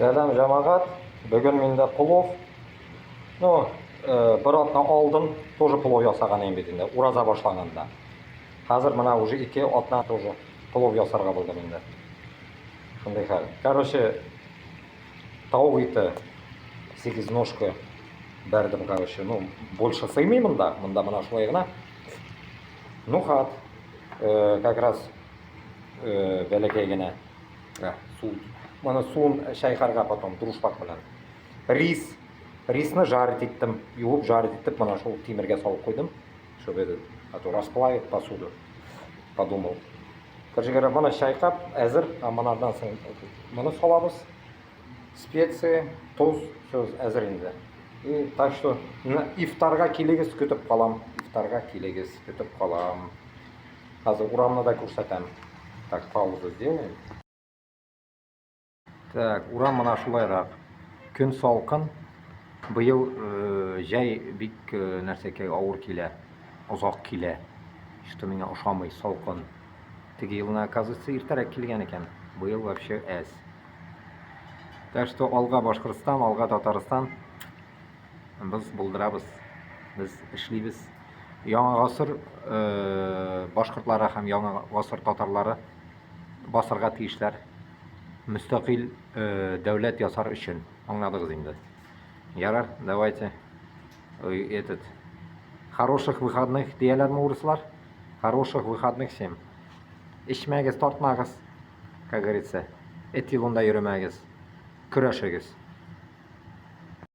Сәлам, җәмәгать. Бүген миндә плов. Ну, бер атна алдын тоже плов ясаган идем бит инде, ураза башланганда. Хәзер менә уже 2 атна тоже плов ясарга булдым инде. Шундый хәл. Короче, тавык ите 8 ножка бәрдем, короче. Ну, больше сыймый монда. Монда менә шулай гына. Нухат, как раз бәләкәй генә су. Моны суын чайкарга потом дуршлаг белән. Рис. Рисны жарить иттем. Юып жарить итеп, менә шул тимергә салып куйдым. Чтобы этот, а то расплавит посуду. Подумал. Короче говоря, моны чайкап, әзер, а монардан соң моны салабыз. Специи, тоз, все әзер инде. И так что ифтарга килегез, көтеп калам. Ифтарга килегез, көтеп калам. Хәзер урамны да күрсәтәм. Так, пауза сделаем. Так, урам менә шулайрак. Көн салкын. Быел җәй бик нәрсәкәй авыр килә. Озак килә. Что миңа ошамый, салкын. Теге елны, оказывается, иртәрәк килгән икән. Быел вообще әз. Так что алга Башкортстан, алга Татарстан. Без булдырабыз. Без эшлибез. Яңа гасыр башкортлары һәм яңа гасыр татарлары басарга тиешләр. Мөстәкыйль дәүләт ясар өчен. Аңладыгыз инде. Ярар, давайте. Этот хороших выходных дияләрме урыслар? Хороших выходных всем. Эчмәгез, тартмагыз, как говорится. Эт юлында йөрмәгез. Көрәшегез.